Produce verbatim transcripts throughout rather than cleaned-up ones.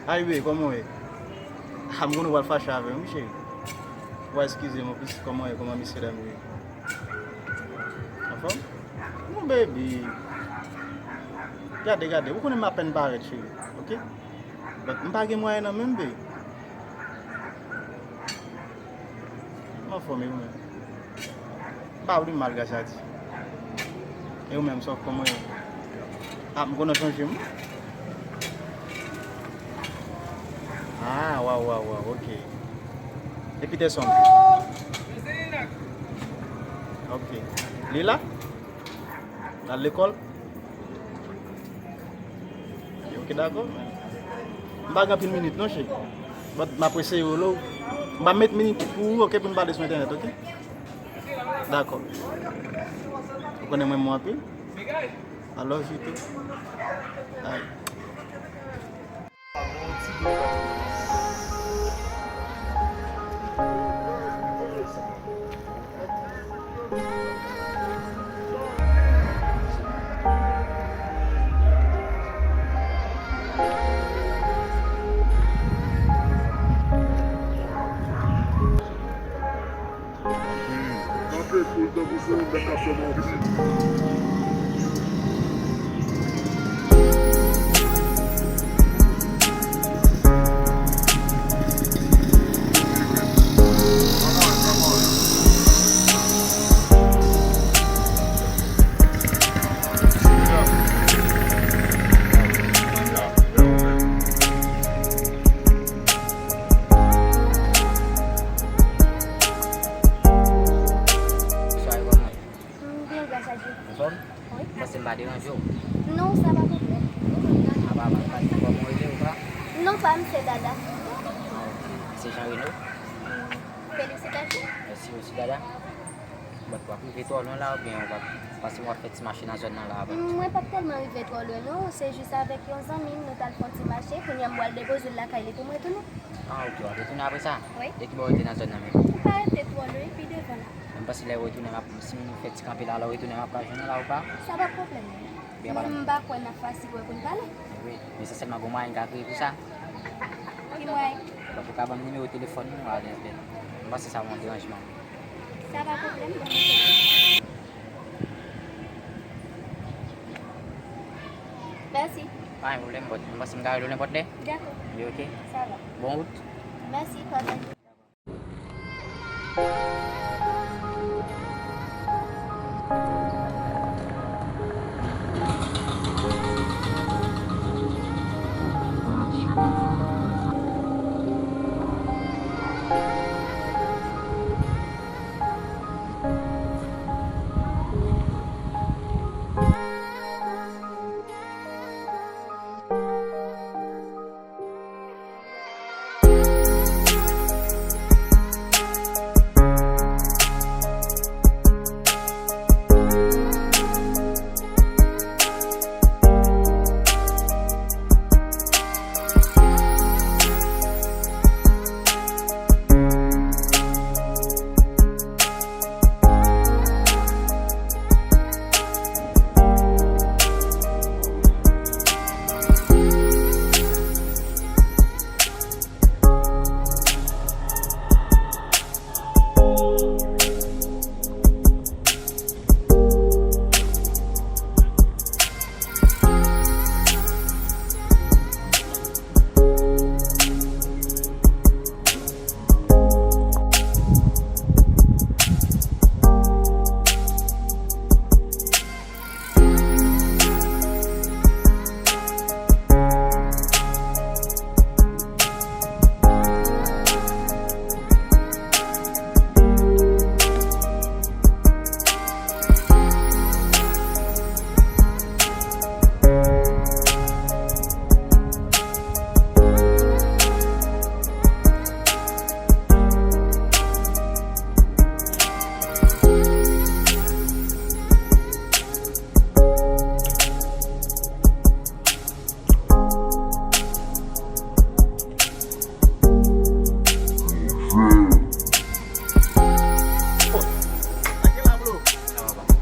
Ay, baby, kòman w ye? Ah, m konnen w pral fache avè m, wi, cheri. W a eskize m, anplis, kòman w ye? Kòman mesye dam yo ye? Anfòm? Mon baby. Gade, gade. Ou konnen m apèn parèt, cheri. Oke? But m pa gen mwayen nan menm, baby. M anfòm, e ou menm? M pa vle mal, gras a Dye. E ou menm, sa w, kòman w ye? Ah, m konnen w sonje m. Ah, waw, waw, waw, oke. E Peterson? Oke. Li la? L al lekòl? Ok, dakò. M pa gen anpil minit non, cheri. But m ap eseye rele w. M ap met minit pou ou, ok, pou n pale sou entènèt, ok? Dakò. Ou konnen m renmen w anpil. I love you too. Bye. Kanpe koul tankou se yon bèt k ap fè manti. Bonswa, e kòman w ye? M byen, gras a Dye. Anfòm? Wi. M panse m pa deranje w. Non, sa pa pwoblèm. Apa, apa, kòman w rele, ou pa? Non pa m se Dada. Ah, ok. Se Jean Reno? Felisitasyon. Mèsi osi, Dada. But w ap rive twò lwen la, oubyen w ap, paske w ap fè ti mache nan zòn nan la, but. Mwen p ap tèlman rive twò lwen, non. Se jis avèk yon zanmi m, nou t al fè yon ti mache. Kounye a, m pral depoze l lakay li pou m retounen. Ah, ok, w ap retounen apre sa? Wi. E ki bò w rete nan zòn nan menm? M pa rete twò lwen, pi devan la. Men m panse lè w retounen, m ap, si nou fè ti kanpe la, lè w retounen, m ap ka jwenn ou la, ou pa? Sa pa pwoblèm. Byen, men m pa kwè n ap fasil wè pou n pale. Wi, men esansyèlman, gen mwayen n ka kreye pou sa. Ki mwayen? Donk, ou ka ban m nimewo telefòn ou, alèz, byen. M panse sa yon deranjman. Sa pa pwoblèm, bon. Mèsi. Pa gen pwoblèm, but m panse m ka rele w nenpòt lè. Dakò. Li ok? Sa va. Bon wout. Mèsi, pataj.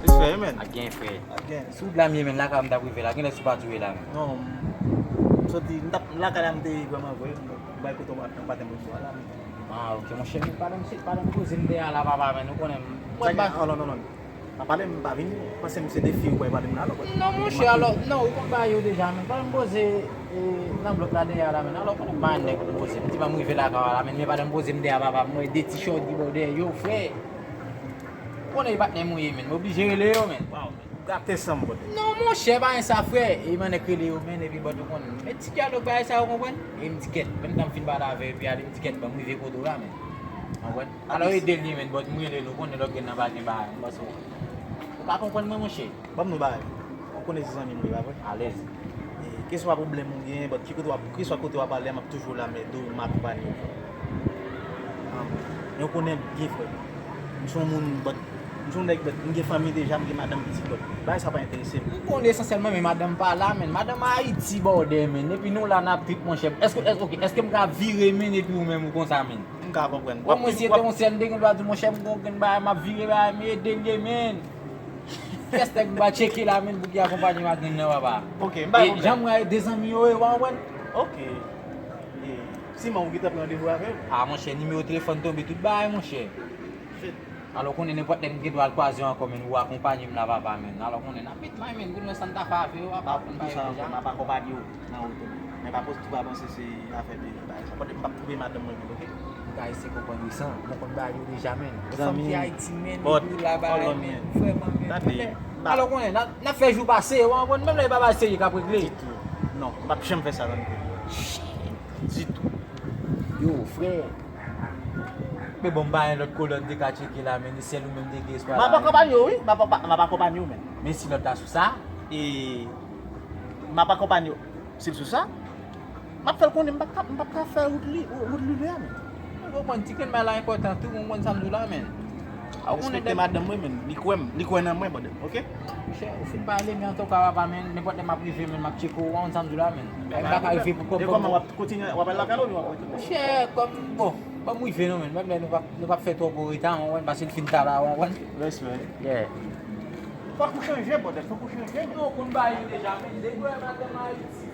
Respè, man. Ak gen, frè. Ak gen. Si w blamye, man, lakay m t ap rive la. Genlè si w pa tou ye la, man. Non. Soti, m t ap lakay la, m te vrèman vre, m bay kote w pa t nan patèm sou a la. Ah, ok, monchè, men pa nan m, se pa nan m poze m te a la, papa, men nou konnen m. Sa gen, oh, non, non, non. Pa pale, m pa vin, panse m se de fi ou bay pale m la, non. Non, monchè, alò, non, ou konn bagay yo deja, men pa nan m poze, e, nan blòk la dèyè a la, men alò, konnen m pa nèg pou poze. M di pa m rive lakay la, men, men pa nan m poze m te a, papa, m wè de ti chòt ki bò dèyè yo, frè. Ou konnen e patnè m ou ye, men, m oblije rele yo, men. Ou gate san m, bòt. Non, monchè, pa gen sa, frè. E m annik rele yo, men, epi bòt ou konn. Men ti kè lòk bagay sa, ou konprann? E m di kèt, menm tan m fin pale avè yo, epi ale m di kèt, ban m rive kote w la, men. Ou konprann? Alò, ede l li, men, bòt m rele l, ou konnen lòt gen nan pa gen bagay, m panse w. Ou ka konprann mwen, monchè? Ban m nou bagay. Ou konnen se zanmi m, wi, pa vre? Alèz. E, keswa pwoblèm ou gen, bòt ki kote w ap, keswa kote w ap ale a, m ap toujou la, men do m akonpanye w. Ah, men ou konnen m byen, frè. M se yon moun, bòt, m se yon nèg, bòt, m gen fanmi deja, m gen madanm, pitit, bòt. Bagay sa pa enterese m. M konnen esansyèlman, men madanm pa la, men madanm Ayiti, bòdè, men. Epi nou la, n ap trip, monchè. Èske, èske, ok, èske m ka vire, men, epi ou menm, ou konsa, men? M ka konprann. Bon, mwen, si se te yon sè, m te gen dwa di, monchè, m gon grenn bagay, m ap vire bagay, men ede l ye, men. Kèstèk m va tcheke la, men, pou ki akonpanye m ak grenn nan, papa. Ok, m pa gen pwoblèm. E jan m wè de zanmi yo ye, w a konprann? Ok. E, siman ou gentan pran randevou avè l? Ah, monchè, nimewo telefòn tonbe, tout bagay, monchè. Shit. Alò, konnen nenpòt lè m gen dwa al kwaze w ankò, men, ou akonpanye m la, papa, men. Alò, konnen n ap met may, men, pou nou wè sa n ta fè avè yo, papa, pou n pa yo deja. M ap akonpanye w nan wout ou. Men pa tou pa panse se afè de bagay sa. Kote m p ap twouve madanm mwen vin, oke? M ka eseye konprann wi san. Mwen konn bagay yo deja, men. Yon fanm ki Ayiti, men, epi la bagay, men, vrèman, men. Tande, alò, konnen, n ap, n ap fè jou pase, w a konprann, menm lè e pa bagay serye k ap regle. Ditou. Non, m p ap janm fè sa, tande. Ditou. Yo, frè. Men bon, m pa gen lòt kolòn te ka tcheke la, men ni sèl ou menm te gen espwa la, men. M ap akonpanye w, wi. M ap, m ap akonpanye w, men. Men si lòt la sou sa? E, m ap akonpanye w. Si l sou sa, m ap fè l konnen m p ap ka, m p ap ka fè wout li, wout li lè a, men. Ou konprann, ti grenn bagay la enpòtan tou, ou konprann sa m di w la, men. Ou konnen respekte madanm mwen, men. Li kwè m, li kwè nan mwen, bòdè, oke? Monchè, ou fin pale, men antouka, papa, men, nenpòt lè m ap rive, men, m ap tcheke w, ou konn sa m di w la, men. M pa ka rive pou kòb. E kòman w ap kontinye, w ap al lakay la oubyen w ap rete? Monchè, kòm, bon, ban m rive non, men, menm lè nou p ap, nou p ap fè twòp reta, w konprann, paske l fin ta la, w konprann. Respè. Yeah. Fòk ou chanje, bòdè, fòk ou chanje, men. Non, ou konn bagay yo deja, men, depi w wè madanm Ayiti.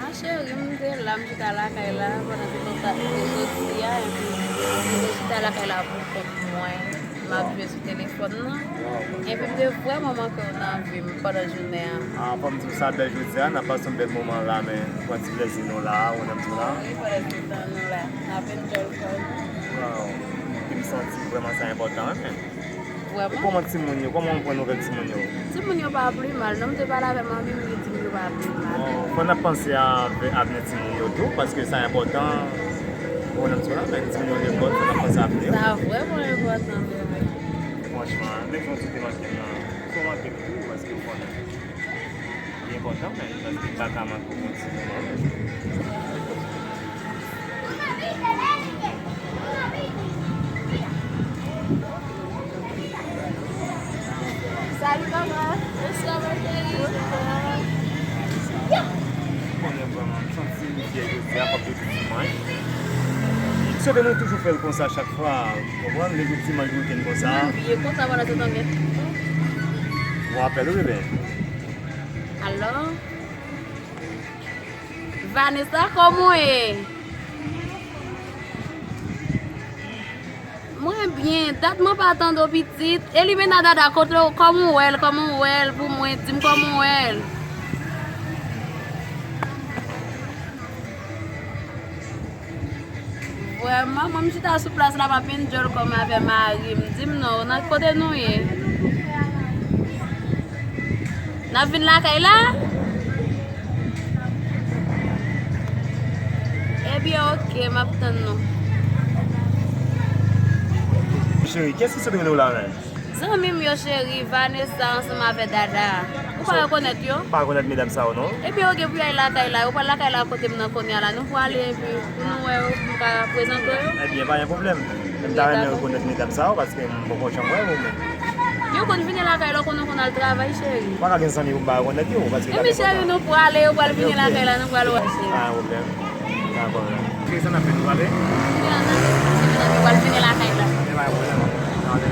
Ah, cheri, m te la, m chita lakay la, pandan tout tan jodi a, epi m te chita lakay la pou kont mwen, m ap jwe sou telefòn nan. Epi m te vrèman manke w nan vi m pandan jounen an. Ah, fò m di w sa bèl jodi a, n ap pase yon bèl moman la, men pran ti plèzi nou la, ou konprann sa m di w la. Wi, pandan tout tan nou la, n ap enjoy kò nou. Waw, ke m santi vrèman sa enpòtan, wi, men. Vrèman. E kòman timoun yo? Kòman w pran nouvèl timoun yo? Timoun yo pa pli mal, non, m te pale avè manmi m, li di m yo pa pli mal. Bon, fò n ap panse a avè-, avni timoun yo tou, paske sa enpòtan. Bon, nan ti la, men timoun yo lekòl, fò n ap panse a avni yo. Sa vrèman enpòtan, vrèman. Franchman, menm jan w di w te manke m nan, fò w manke m tou, paske w konnen. Li enpòtan, men, paske m pa ka manke w kontinye, non. Salut, maman. Bonsoir, ma chérie. Bonsoir. Konnen vrèman, m santi m fyè jodi a, fòk jodi dimanch. M swete nou toujou fè l konsa chak fwa, w konprann, lè jodi dimanch, wikenn konsa. Mwen bliye konsa pandan se tan gen. Bon apèl, wi, bebe. Alò? Vanessa, kòman w ye? Mwen byen, dat mwen pa tande w pitit. Elimena Dada, kote w, kòman w wè l, kòman w wè l pou mwen, di m kòman w wè l. Vrèman, mwen m chita sou plas la, m ap enjoy kò m avè mari m. Di m non, nan kote nou ye? N ap vin lakay la? Ebyen, oke, m ap tann nou. Cheri, kiyès ki sot rele w la menm? Zanmi m yo cheri, Vanessa ansanm avè Dada. Ou pa rekonèt yo? M pa rekonèt medam sa yo non. Ebyen yo gen pou y al lakay la, yo pral lakay la kote m nan kounye a la, nou prale epi pou nou wè yo, pou m ka prezante w yo. Ebyen pa gen pwoblèm. Men m ta renmen rekonèt medam sa yo paske m poko janm wè yo menm. Yo konn vini lakay la, ou konn, ou konn al travay cheri. Ou pa ka gen zanmi pou m pa rekonèt yo paske pa gen pwoblèm. Ebyen cheri, nou prale, yo pral vini lakay la, nou pral wè cheri. Pa gen pwoblèm. Dakò. Cheri, sa n ap fè, nou prale? Yo pral vini lakay la. Ebyen pa gen pwoblèm. Prale.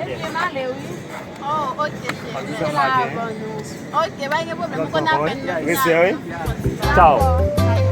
Ebyen m ale wi. Oh, ok cheri. Mete la avan nou. Ok, pa gen pwoblèm, ou konn apèl nou. Respè wi. Ciao.